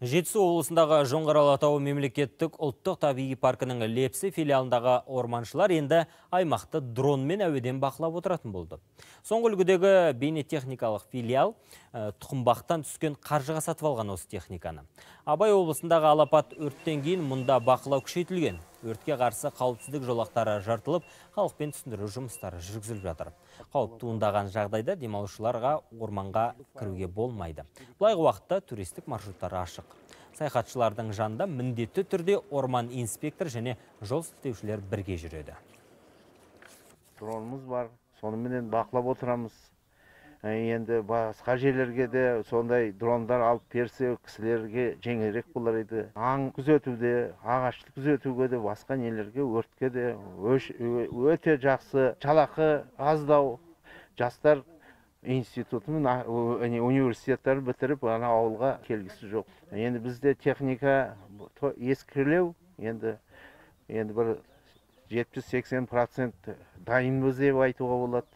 Жетісу облысындағы Жоңғар Алатауы мемлекеттік ұлттық табиғи паркінің Лепсі филиалындағы орманшылар енді аймақты дронмен әуеден бақылап отыратын болды. Соңғы үлгідегі бейнетехникалық филиал тұқымбақтан түскен қаржыға сатып алған осы техниканы. Абай облысындағы алапат өрттен кейін мұнда бақылау күшейтілген. Өртке қарсы қауіпсіздік жолақтары жартылып, халықпен түсіндіру жұмыстары жүргізіліп жатыр. Қауіп туындаған жағдайда демалушыларға орманға кіруге болмайды. Былайғы уақытта туристік маршруттар ашық. Саяхатшылардың жанында міндетті түрде орман инспектор және жол сілтеушілер бірге жүреді. Дронымыз бар, соныменен бақылап отырамыз. Енді басқа жерлерге де сондай дрондар алып берсе, кісілерге жеңілірек болар еді. Аң күзетуде, ағашты күзетуге де, басқа нелерге, өртке де өте жақсы. Жалақы аздау, жастар институты мен университеттер бітіріп, ана ауылға келгісі жоқ. Енді бізде техника ескілеу, енді бір 70-80% дайынбыз деп айтуға болады.